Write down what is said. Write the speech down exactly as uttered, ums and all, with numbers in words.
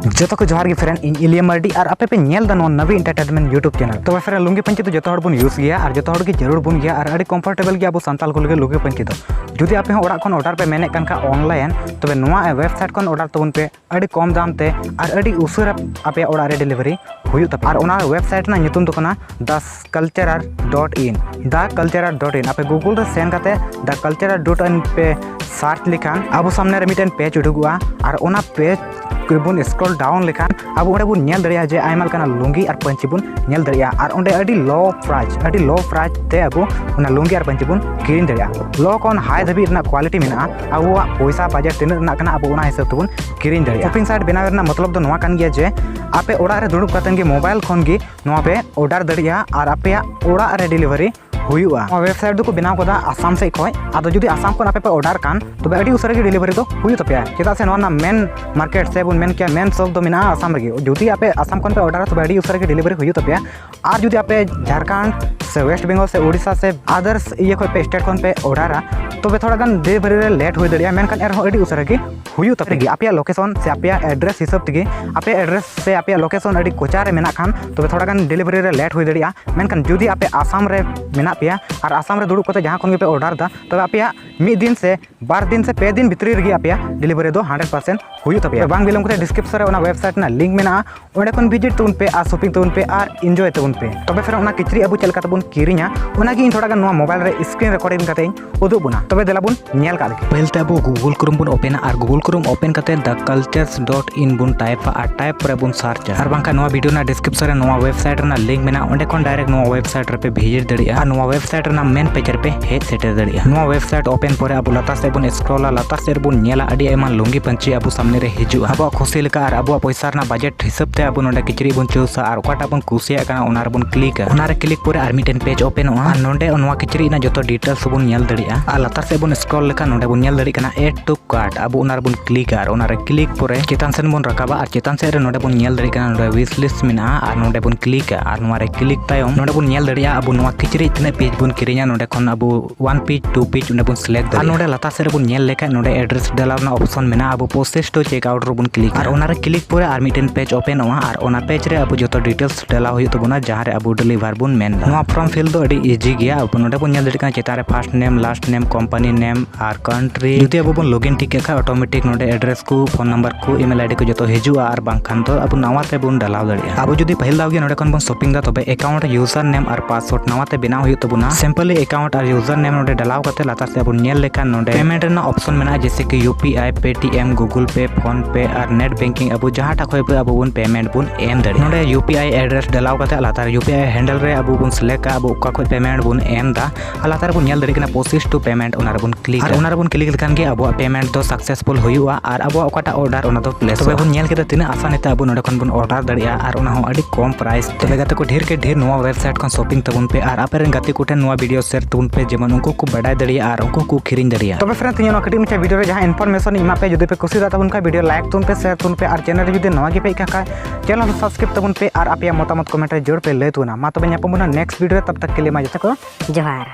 ᱡᱚᱛᱚ ᱠᱚ ᱡᱚᱦᱟᱨ ᱜᱮ friend, ᱤᱧ ᱤᱞᱤᱭᱟ ᱢᱟᱨᱰᱤ ᱟᱨ ᱟᱯᱮ ᱯᱮ ᱧᱮᱞ ᱮᱫᱟ ᱱᱚᱣᱟ ᱱᱟᱵᱤ Entertainment YouTube channel᱾ ᱛᱚᱵᱮ friend, ᱞᱩᱝᱜᱤ ᱯᱟᱹᱧᱪᱤ ᱫᱚ ᱡᱚᱛᱚ ᱦᱚᱲ ᱵᱚᱱ use ᱜᱮᱭᱟ ᱟᱨ ᱡᱚᱛᱚ ᱦᱚᱲ ᱜᱮ ᱡᱟᱹᱨᱩᱲ ᱵᱚᱱ ᱜᱮᱭᱟ ᱟᱨ ᱟᱹᱰᱤ comfortable ᱜᱮᱭᱟ ᱟᱵᱚ ᱥᱟᱱᱛᱟᱲ ᱠᱚ ᱞᱟᱹᱜᱤᱫ ᱞᱩᱝᱜᱤ ᱯᱟᱹᱧᱪᱤ ᱫᱚ᱾ ᱡᱩᱫᱤ ᱟᱯᱮ ᱦᱚᱸ ᱚᱲᱟᱜ ᱠᱷᱚᱱ order ᱯᱮ ᱢᱮᱱᱮᱫ ᱠᱟᱱ ᱠᱷᱟᱱ online, ᱛᱚᱵᱮ ᱱᱚᱣᱟ website ᱠᱷᱚᱱ order ᱛᱟᱵᱚᱱ ᱯᱮ, ᱟᱹᱰᱤ ᱠᱚᱢ ᱫᱟᱢ ᱛᱮ ᱟᱨ ᱟᱹᱰᱤ ᱩᱥᱟᱹᱨᱟ ᱟᱯᱮᱭᱟᱜ ᱚᱲᱟᱜ ᱨᱮ delivery ᱦᱩᱭᱩᱜ ᱛᱟᱯᱮᱭᱟ᱾ ᱟᱨ ᱚᱱᱟ website ᱨᱮᱱᱟᱜ ᱧᱩᱛᱩᱢ ᱫᱚ ᱠᱟᱱᱟ the culturer dot in, the culturer dot in᱾ ᱟᱯᱮ Google ᱨᱮ ᱥᱮᱱ ᱠᱟᱛᱮ the culturer dot in ᱯᱮ search ᱞᱮᱠᱷᱟᱱ ᱟᱵᱚ ᱥᱟᱢᱱᱮ ᱨᱮ ᱢᱤᱫᱴᱮᱱ page ᱩᱰᱩᱠᱚᱜᱼᱟ᱾ ᱟᱨ ᱚᱱᱟ page ᱵᱚᱱ scroll down ᱞᱮᱠᱷᱟᱱ ᱟᱵᱚ ᱚᱸᱰᱮ ᱵᱚᱱ ᱧᱮᱞ ᱫᱟᱲᱮᱭᱟᱜᱼᱟ ᱡᱮ ᱟᱭᱢᱟ ᱞᱮᱠᱟᱱᱟᱜ ᱞᱩᱝᱜᱤ ᱟᱨ ᱯᱟᱹᱧᱪᱤ ᱵᱚᱱ ᱧᱮᱞ ᱫᱟᱲᱮᱭᱟᱜᱼᱟ᱾ ᱟᱨ ᱚᱸᱰᱮ ᱟᱹᱰᱤ low price, ᱟᱹᱰᱤ low price ᱛᱮ ᱟᱵᱚ ᱚᱱᱟ ᱞᱩᱝᱜᱤ ᱟᱨ ᱯᱟᱹᱧᱪᱤ ᱵᱚᱱ ᱠᱤᱨᱤᱧ ᱫᱟᱲᱮᱭᱟᱜᱼᱟ᱾ Low ᱠᱷᱚᱱ high ᱫᱷᱟᱹᱵᱤᱡ ᱨᱮᱱᱟᱜ quality ᱢᱮᱱᱟᱜᱼᱟ᱾ ᱟᱵᱚᱣᱟᱜ ᱯᱚᱭᱥᱟ budget ᱛᱤᱱᱟᱹᱜ ᱨᱮᱱᱟᱜ ᱠᱟᱱᱟ, ᱟᱵᱚ ᱚᱱᱟ ᱦᱤᱥᱟᱹᱵ ᱛᱮᱵᱚᱱ ᱠᱤᱨᱤᱧ ᱫᱟᱲᱮᱭᱟᱜᱼᱟ᱾ Shopping site ᱵᱮᱱᱟᱣ ᱨᱮᱱᱟᱜ ᱢᱚᱛᱞᱚᱵ ᱫᱚ ᱱᱚᱣᱟ ᱠᱟᱱ ᱜᱮᱭᱟ ᱡᱮ ᱟᱯᱮ ᱚᱲᱟᱜ ᱨᱮ ᱫᱩᱲᱩᱵ ᱠᱟᱛᱮ ᱜᱮ mobile ᱠᱷᱚᱱ ᱜᱮ ᱱᱚᱣᱟ ᱯᱮ order ᱫᱟᱲᱮᱭᱟᱜᱼᱟ ᱟᱨ ᱟᱯᱮᱭᱟᱜ ᱚᱲᱟᱜ ᱨᱮ delivery ᱦᱩᱭᱩᱜᱼᱟ᱾ ᱱᱚᱣᱟ website ᱫᱚᱠᱚ ᱵᱮᱱᱟᱣ ᱠᱟᱫᱟ ᱟᱥᱟᱢ ᱥᱮᱫ ᱠᱷᱚᱱ᱾ ᱟᱫᱚ ᱡᱩᱫᱤ ᱟᱥᱟᱢ ᱠᱷᱚᱱ ᱟᱯᱮ ᱯᱮ order ᱠᱷᱟᱱ, ᱛᱚᱵᱮ ᱟᱹᱰᱤ ᱩᱥᱟᱹᱨᱟ ᱜᱮ delivery ᱫᱚ ᱦᱩᱭᱩᱜ ᱛᱟᱯᱮᱭᱟ, ᱪᱮᱫᱟᱜ ᱥᱮ ᱱᱚᱣᱟ ᱨᱮᱱᱟᱜ main market ᱥᱮ ᱵᱚᱱ ᱢᱮᱱ ᱠᱮᱭᱟ main shop ᱫᱚ ᱢᱮᱱᱟᱜᱼᱟ ᱟᱥᱟᱢ ᱨᱮᱜᱮ᱾ ᱡᱩᱫᱤ ᱟᱯᱮ ᱟᱥᱟᱢ ᱠᱷᱚᱱ ᱯᱮ order ᱟ, ᱛᱚᱵᱮ ᱟᱹᱰᱤ ᱩᱥᱟᱹᱨᱟ ᱜᱮ delivery ᱦᱩᱭᱩᱜ ᱛᱟᱯᱮᱭᱟ᱾ ᱟᱨ ᱡᱩᱫᱤ ᱟᱯᱮ ᱡᱷᱟᱲᱠᱷᱚᱸᱰ ᱥᱮ West Bengal ᱥᱮ ᱳᱰᱤᱥᱟ ᱥᱮ others ᱤᱭᱟᱹ ᱠᱷᱚᱱ ᱯᱮ, state ᱠᱷᱚᱱ ᱯᱮ order ᱟ, ᱛᱚᱵᱮ ᱛᱷᱚᱲᱟ ᱜᱟᱱ delivery ᱨᱮ late ᱦᱩᱭ ᱫᱟᱲᱮᱭᱟᱜᱼᱟ, ᱢᱮᱱᱠᱷᱟᱱ ᱮᱱᱨᱮᱦᱚᱸ ᱟᱹᱰᱤ ᱩᱥᱟᱹᱨᱟ ᱜᱮ ᱦᱩᱭᱩᱜ ᱛᱟᱯᱮ ᱜᱮ᱾ ᱟᱯᱮᱭᱟᱜ location ᱥᱮ ᱟᱯᱮᱭᱟᱜ address ᱦᱤᱥᱟᱹᱵ ᱛᱮᱜᱮ, ᱟᱯᱮᱭᱟᱜ address ᱥᱮ ᱟᱯᱮᱭᱟᱜ location ᱟᱹᱰᱤ ᱠᱚᱪᱟ ᱨᱮ ᱢᱮᱱᱟᱜ ᱠᱷᱟᱱ, ᱛᱚᱵᱮ ᱛᱷᱚᱲᱟ ᱜᱟᱱ delivery ᱨᱮ late ᱦᱩᱭ ᱫᱟᱲᱮᱭᱟᱜᱼᱟ᱾ ᱢᱮᱱᱠᱷᱟᱱ ᱡᱩᱫᱤ ᱟᱯᱮ ᱟᱥᱟᱢ ᱨᱮ ᱢᱮᱱᱟᱜ ᱯᱮᱭᱟ ᱟᱨ ᱟᱥᱟᱢ ᱨᱮ ᱫᱩᱲᱩᱵ ᱠᱟᱛᱮ ᱡᱟᱦᱟᱸ ᱠᱷᱚᱱ ᱜᱮᱯᱮ order ᱫᱟ, ᱛᱚᱵᱮ ᱟᱯᱮᱭᱟᱜ ᱢᱤᱫ ᱫᱤᱱ ᱥᱮ ᱵᱟᱨ ᱫᱤᱱ ᱥᱮ ᱯᱮ ᱫᱤᱱ ᱵᱷᱤᱛᱨᱤ ᱨᱮᱜᱮ ᱟᱯᱮᱭᱟᱜ delivery ᱫᱚ hundred percent ᱦᱩᱭᱩᱜ ᱛᱟᱯᱮᱭᱟ᱾ ᱵᱟᱝ ᱵᱤᱞᱚᱢ ᱠᱟᱛᱮ description ᱨᱮ ᱚᱱᱟ website ᱨᱮᱱᱟᱜ link ᱢᱮᱱᱟᱜᱼᱟ, ᱚᱸᱰᱮ ᱠᱷᱚᱱ visit ᱛᱟᱵᱚᱱ ᱯᱮ ᱟᱨ shopping ᱛᱟᱵᱚᱱ ᱯᱮ ᱟᱨ enjoy ᱛᱟᱵᱚᱱ ᱯᱮ᱾ ᱛᱚᱵᱮ friend, ᱚᱱᱟ ᱠᱤᱪᱨᱤᱡ ᱟᱵᱚ ᱪᱮᱫ ᱞᱮᱠᱟ ᱛᱮᱵᱚᱱ ᱠᱤᱨᱤᱧᱟ, ᱚᱱᱟᱜᱮ ᱤᱧ ᱛᱷᱚᱲᱟ ᱜᱟᱱ ᱱᱚᱣᱟ mobile ᱨᱮ screen recording ᱠᱟᱛᱮ ᱤᱧ ᱩᱫᱩᱜ ᱵᱚᱱᱟ᱾ ᱛᱚᱵᱮ ᱫᱮᱞᱟ ᱵᱚᱱ ᱧᱮᱞ ᱠᱟᱜ ᱞᱮᱜᱮ᱾ ᱯᱟᱹᱦᱤᱞ ᱛᱮ ᱟᱵᱚ Google Chrome ᱵᱚᱱ open ᱟ ᱟᱨ Google Chrome open ᱠᱟᱛᱮ the cultures dot in ᱵᱚᱱ type ᱟ ᱟᱨ type ᱯᱚᱨᱮ ᱵᱚᱱ search ᱟ᱾ ᱟᱨ ᱵᱟᱝᱠᱷᱟᱱ ᱱᱚᱣᱟ video ᱨᱮᱱᱟᱜ description ᱨᱮ ᱱᱚᱣᱟ website ᱨᱮᱱᱟᱜ link ᱢᱮᱱᱟᱜᱼᱟ, ᱚᱸᱰᱮ ᱠᱷᱚᱱ direct ᱱᱚᱣᱟ website ᱨᱮᱯᱮ visit ᱫᱟᱲᱮᱭᱟᱜᱼᱟ ᱟᱨ ᱱᱚᱣᱟ website ᱨᱮᱱᱟᱜ main page ᱨᱮᱯᱮ ᱦᱮᱡ ᱥᱮᱴᱮᱨ ᱫᱟᱲᱮᱭᱟᱜᱼᱟ᱾ ᱱᱚᱣᱟ website open ᱯᱚᱨᱮ ᱟᱵᱚ ᱞᱟᱛᱟᱨ ᱥᱮᱫ ᱵᱚᱱ scroll ᱟ, ᱞᱟᱛᱟᱨ ᱥᱮᱫ ᱨᱮᱵᱚᱱ ᱧᱮᱞᱟ ᱟᱹᱰᱤ ᱟᱭᱢᱟ ᱞᱩᱝᱜᱤ ᱯᱟᱹᱧᱪᱤ ᱟᱵᱚ ᱥᱟᱢᱱᱮ ᱨᱮ ᱦᱤᱡᱩᱜᱼᱟ᱾ ᱟᱵᱚᱣᱟᱜ ᱠᱷᱩᱥᱤ ᱞᱮᱠᱟ ᱟᱨ ᱟᱵᱚᱣᱟᱜ ᱯᱚᱭᱥᱟ ᱨᱮᱱᱟᱜ budget ᱦᱤᱥᱟᱹᱵ ᱛᱮ ᱟᱵᱚ ᱱᱚᱰᱮ ᱠᱤᱪᱨᱤᱡ ᱵᱚᱱ choose ᱟ ᱟᱨ ᱚᱠᱟᱴᱟᱜ ᱵᱚᱱ ᱠᱩᱥᱤᱭᱟᱜ ᱠᱟᱱᱟ ᱚᱱᱟ ᱨᱮᱵᱚᱱ click ᱟ᱾ ᱚᱱᱟ ᱨᱮ click ᱯᱚᱨᱮ ᱟᱨ ᱢᱤᱫᱴᱮᱱ page open ᱚᱜᱼᱟ ᱟᱨ ᱱᱚᱰᱮ ᱱᱚᱣᱟ ᱠᱤᱪᱨᱤᱡ ᱨᱮᱱᱟᱜ ᱡᱚᱛᱚ details ᱵᱚᱱ ᱧᱮᱞ ᱫᱟᱲᱮᱭᱟᱜᱼᱟ᱾ ᱟᱨ ᱞᱟᱛᱟᱨ ᱥᱮᱫ ᱵᱚᱱ scroll ᱞᱮᱠᱷᱟᱱ ᱱᱚᱰᱮ ᱵᱚᱱ ᱧᱮᱞ ᱫᱟᱲᱮᱭᱟᱜ ᱠᱟᱱᱟ add to cart, ᱟᱵᱚ ᱚᱱᱟ ᱨᱮᱵᱚᱱ click ᱟ ᱟᱨ ᱚᱱᱟ ᱨᱮ click ᱯᱚᱨᱮ ᱪᱮᱛᱟᱱ ᱥᱮᱱ ᱵᱚᱱ ᱨᱟᱠᱟᱵᱟ ᱟᱨ ᱪᱮᱛᱟᱱ ᱥᱮᱫ ᱨᱮ ᱱᱚᱰᱮ ᱵᱚᱱ ᱧᱮᱞ ᱫᱟᱲᱮᱭᱟᱜ ᱠᱟᱱᱟ ᱱᱚᱰᱮ wish list ᱢᱮᱱᱟᱜᱼᱟ ᱟᱨ ᱱᱚᱰᱮ ᱵᱚᱱ click ᱟ ᱟᱨ ᱱᱚᱣᱟ ᱨᱮ click ᱛᱟᱭᱚᱢ ᱱᱚᱰᱮ ᱵᱚᱱ ᱧᱮᱞ ᱫᱟᱲᱮᱭᱟᱜᱼᱟ ᱟᱵᱚ ᱱᱚᱣᱟ ᱠᱤᱪᱨᱤᱡ ᱛᱤᱱᱟᱹᱜ ᱯᱮᱡᱽ ᱵᱚᱱ ᱠᱤᱨᱤᱧᱟ, ᱱᱚᱰᱮ ᱠᱷᱚᱱ ᱟᱵᱚ ᱚᱣᱟᱱ ᱯᱮᱡᱽ, ᱴᱩ ᱯᱮᱡᱽ ᱚᱸᱰᱮ ᱵᱚᱱ ᱥᱤᱞᱮᱠᱴ ᱫᱟᱲᱮᱭᱟᱜᱼᱟ᱾ ᱟᱨ ᱱᱚᱰᱮ ᱞᱟᱛᱟᱨ ᱥᱮᱫ ᱨᱮᱵᱚᱱ ᱧᱮᱞ ᱞᱮᱠᱷᱟᱡ ᱱᱚᱰᱮ ᱮᱰᱨᱮᱥ ᱰᱟᱞᱟᱣ ᱨᱮᱱᱟᱜ ᱚᱯᱥᱚᱱ ᱢᱮᱱᱟᱜᱼᱟ, ᱟᱵᱚ ᱯᱨᱚᱥᱮᱥ ᱴᱩ ᱪᱮᱠ ᱟᱣᱩᱴ ᱨᱮᱵᱚᱱ ᱠᱞᱤᱠ ᱟᱨ ᱚᱱᱟᱨᱮ ᱠᱞᱤᱠ ᱯᱚᱨᱮ ᱟᱨ ᱢᱤᱫᱴᱮᱱ ᱯᱮᱡᱽ ᱳᱯᱮᱱᱚᱜᱼᱟ ᱟᱨ ᱚᱱᱟ ᱯᱮᱡᱽ ᱨᱮ ᱟᱵᱚ ᱡᱚᱛᱚ ᱰᱤᱴᱮᱞᱥ ᱰᱟᱞᱟᱣ ᱦᱩᱭᱩᱜ ᱛᱟᱵᱚᱱᱟ, ᱡᱟᱦᱟᱸ ᱨᱮ ᱟᱵᱚ ᱰᱮᱞᱤᱵᱷᱟᱨ ᱵᱚᱱ ᱢᱮᱱ ᱮᱫᱟ᱾ ᱱᱚᱣᱟ ᱯᱷᱨᱚᱢ ᱯᱷᱤᱞ ᱫᱚ ᱟᱹᱰᱤ ᱤᱡᱤ ᱜᱮᱭᱟ᱾ ᱟᱵᱚ ᱱᱚᱰᱮ ᱵᱚᱱ ᱧᱮᱞ ᱫᱟᱲᱮᱭᱟᱜ ᱠᱟᱱᱟ ᱪᱮᱛᱟᱱ ᱨᱮ ᱯᱷᱟᱨᱥᱴ ᱱᱮᱢ, ᱞᱟᱥᱴ ᱱᱮᱢ, ᱠᱳᱢᱯᱟᱱᱤ ᱱᱮᱢ ᱟᱨ ᱠᱟᱱᱴᱨᱤ᱾ ᱡᱩᱫᱤ ᱟᱵᱚ ᱵᱚᱱ ᱞᱚᱜᱤᱱ ᱴᱷᱤᱠ ᱠᱟᱜ ᱠᱷᱟᱡ, ᱚᱴᱳᱢᱮᱴᱤᱠ ᱱᱚᱰᱮ ᱮᱰᱨᱮᱥ ᱠᱚ, ᱯᱷᱳᱱ ᱱᱟᱢᱵᱟᱨ ᱠᱚ, ᱤᱢᱮᱞ ᱟᱭᱰᱤ ᱠᱚ ᱡᱚᱛᱚ ᱦᱤᱡᱩᱜᱼᱟ ᱟᱨ ᱵᱟᱝᱠᱷᱟᱱ ᱫᱚ ᱟᱵᱚ ᱱᱟᱣᱟ ᱛᱮᱵᱚᱱ ᱰᱟᱞᱟᱣ ᱫᱟᱲᱮᱭᱟᱜᱼᱟ᱾ ᱟᱵᱚ ᱡᱩᱫᱤ ᱯᱟᱹᱦᱤᱞ ᱫᱷᱟᱣ ᱜᱮ ᱱᱚᱰᱮ ᱠᱷᱚᱱ ᱵᱚᱱ ᱥᱚᱯᱤᱝ ᱫᱟ, ᱛᱚᱵᱮ ᱮᱠᱟᱣᱩᱱᱴ, ᱭᱩᱡᱟᱨ ᱱᱮᱢ ᱟᱨ ᱯᱟᱥᱣᱟᱨᱰ ᱱᱟᱣᱟ ᱛᱮ ᱵᱮᱱᱟᱣ ᱦᱩᱭᱩᱜ ᱛᱟᱵᱚᱱᱟ᱾ ᱥᱤᱢᱯᱚᱞᱤ ᱮᱠᱟᱣᱩᱱᱴ ᱟᱨ ᱭᱩᱡᱟᱨ ᱱᱮᱢ ᱱᱚᱰᱮ ᱰᱟᱞᱟᱣ ᱠᱟᱛᱮ ᱞᱟᱛᱟᱨ ᱥᱮᱫ ᱵᱚᱱ ᱧᱮᱞ ᱞᱮᱠᱷᱟᱱ ᱱᱚᱰᱮ ᱯᱮᱢᱮᱱᱴ ᱨᱮᱱᱟᱜ ᱚᱯᱥᱚᱱ ᱢᱮᱱᱟᱜᱼᱟ, ᱡᱮᱭᱥᱮ ᱠᱤ U P I, Paytm, Google ᱯᱮ, ᱯᱷᱳᱱ ᱯᱮ ᱟᱨ ᱱᱮᱴ ᱵᱮᱝᱠᱤᱝ, ᱟᱵᱚ ᱡᱟᱦᱟᱸᱴᱟᱜ ᱠᱷᱚᱡ ᱵᱚ ᱟᱵᱚ ᱵᱚᱱ ᱯᱮᱢᱮᱱᱴ ᱵᱚᱱ ᱮᱢ ᱫᱟᱲᱮᱭᱟᱜᱼᱟ᱾ ᱱᱚᱰᱮ ᱭᱩ ᱯᱤ ᱟᱭ ᱮᱰᱨᱮᱥ ᱰᱟᱞᱟᱣ ᱠᱟᱛᱮ ᱞᱟᱛᱟᱨ ᱭᱩ ᱯᱤ ᱟᱭ ᱦᱮᱱᱰᱮᱞ ᱨᱮ ᱟᱵᱚ ᱵᱚᱱ ᱥᱤᱞᱮᱠᱴᱟ ᱟᱵᱚ ᱚᱠᱟ ᱠᱷᱚᱡ ᱯᱮᱢᱮᱱᱴ ᱵᱚᱱ ᱮᱢ ᱫᱟ᱾ ᱟᱨ ᱞᱟᱛᱟᱨ ᱨᱮᱵᱚᱱ ᱧᱮᱞ ᱫᱟᱲᱮᱭᱟᱜ ᱠᱟᱱᱟ ᱯᱨᱚᱥᱮᱥ ᱴᱩ ᱯᱮᱢᱮᱱᱴ, ᱚᱱᱟ ᱨᱮᱵᱚᱱ ᱠᱞᱤᱠ ᱟᱨ ᱚᱱᱟ ᱨᱮᱵᱚᱱ ᱠᱞᱤᱠ ᱞᱮᱠᱷᱟᱱ ᱜᱮ ᱟᱵᱚᱣᱟᱜ ᱯᱮᱢᱮᱱᱴ ᱫᱚ ᱥᱟᱠᱥᱮᱥᱯᱷᱩᱞ ᱦᱩᱭᱩᱜᱼᱟ ᱟᱨ ᱟᱵᱚᱣᱟᱜ ᱚᱠᱟᱴᱟᱜ ᱚᱨᱰᱟᱨ ᱚᱱᱟ ᱫᱚ ᱯᱞᱮᱥ ᱛᱚᱵᱮ ᱦᱩᱭᱩᱜᱼᱟ᱾ ᱵᱚᱱ ᱧᱮᱞ ᱠᱮᱫᱟ ᱛᱤᱱᱟᱹᱜ ᱟᱥᱟᱱᱤ ᱛᱮ ᱟᱵᱚ ᱱᱚᱰᱮ ᱠᱷᱚᱱ ᱵᱚᱱ ᱚᱨᱰᱟᱨ ᱫᱟᱲᱮᱭᱟᱜᱼᱟ ᱟᱨ ᱚᱱᱟ ᱦᱚᱸ ᱟᱹᱰᱤ ᱠᱚᱢ ᱯᱨᱟᱭᱤᱥ ᱛᱮ᱾ ᱛᱚᱵᱮ ᱜᱟᱛᱮ ᱠᱚ, ᱰᱷᱮᱨ ᱠᱮ ᱰᱷᱮᱨ ᱱᱚᱣᱟ ᱣᱮᱵᱥᱟᱭᱤᱴ ᱠᱷᱚᱱ ᱥᱚᱯᱤᱝ ᱛᱟᱵᱚᱱ ᱯᱮ ᱟᱨ ᱟᱯᱮ ᱨᱮᱱ ᱜᱟᱛᱮ ᱠᱚᱴᱷᱮᱱ ᱱᱚᱣᱟ ᱵᱷᱤᱰᱤᱭᱳ ᱥᱮᱭᱟᱨ ᱛᱟᱵᱚᱱ ᱯᱮ, ᱡᱮᱢᱚᱱ ᱩᱱᱠᱩ ᱠᱚ ᱵᱟᱰᱟᱭ ᱫᱟᱲᱮᱭᱟᱜᱼᱟ ᱟᱨ ᱩᱱᱠᱩ ᱠᱚ ᱠᱤᱨᱤᱧ ᱫᱟᱲᱮᱭᱟᱜᱼᱟ᱾ ᱛᱚᱵᱮ ᱯᱷᱨᱮᱱᱰ, ᱛᱮᱦᱮᱧ ᱱᱚᱣᱟ ᱠᱟᱹᱴᱤᱡ ᱢᱟᱪᱷᱟ ᱵᱷᱤᱰᱤᱭᱳ ᱨᱮ ᱡᱟᱦᱟᱸ ᱤᱱᱯᱷᱚᱨᱢᱮᱥᱚᱱ ᱤᱧ ᱮᱢᱟᱜ ᱯᱮ, ᱡᱩᱫᱤ ᱯᱮ ᱠᱩᱥᱤᱭᱟᱜ ᱛᱟᱵᱚᱱ ᱠᱷᱟᱱ ᱵᱷᱤᱰᱤᱭᱳ ᱞᱟᱭᱤᱠ ᱛᱟᱵᱚᱱ ᱯᱮ, ᱥᱮᱭᱟᱨ ᱛᱟᱵᱚᱱ ᱯᱮ ᱟᱨ ᱪᱮᱱᱮᱞ ᱨᱮ ᱡᱩᱫᱤ ᱱᱚᱣᱟ ᱜᱮ ᱯᱮ ᱦᱮᱡ ᱠᱟᱱ ᱠᱷᱟᱱ ᱪᱮᱱᱮᱞ ᱦᱚᱸ ᱥᱟᱵᱥᱠᱨᱟᱭᱤᱵ ᱛᱟᱵᱚᱱ ᱯᱮ ᱟᱨ ᱟᱯᱮᱭᱟᱜ ᱢᱚᱛᱟᱢᱚᱛ ᱠᱚᱢᱮᱱᱴ ᱨᱮ ᱡᱳᱨ ᱯᱮ ᱞᱟᱹᱭ ᱛᱟᱵᱚᱱᱟ᱾ ᱢᱟ ᱛᱚᱵᱮ ᱧᱟᱯᱟᱢ ᱵᱚᱱᱟ ᱱᱮᱠᱥᱴ ᱵᱷᱤᱰᱤᱭᱳ ᱨᱮ, ᱛᱟᱵ ᱛᱟᱠ ᱠᱮ ᱞᱤᱭᱮ ᱢᱟ ᱡᱚᱛᱚ ᱠᱚ ᱡᱚᱦᱟᱨ᱾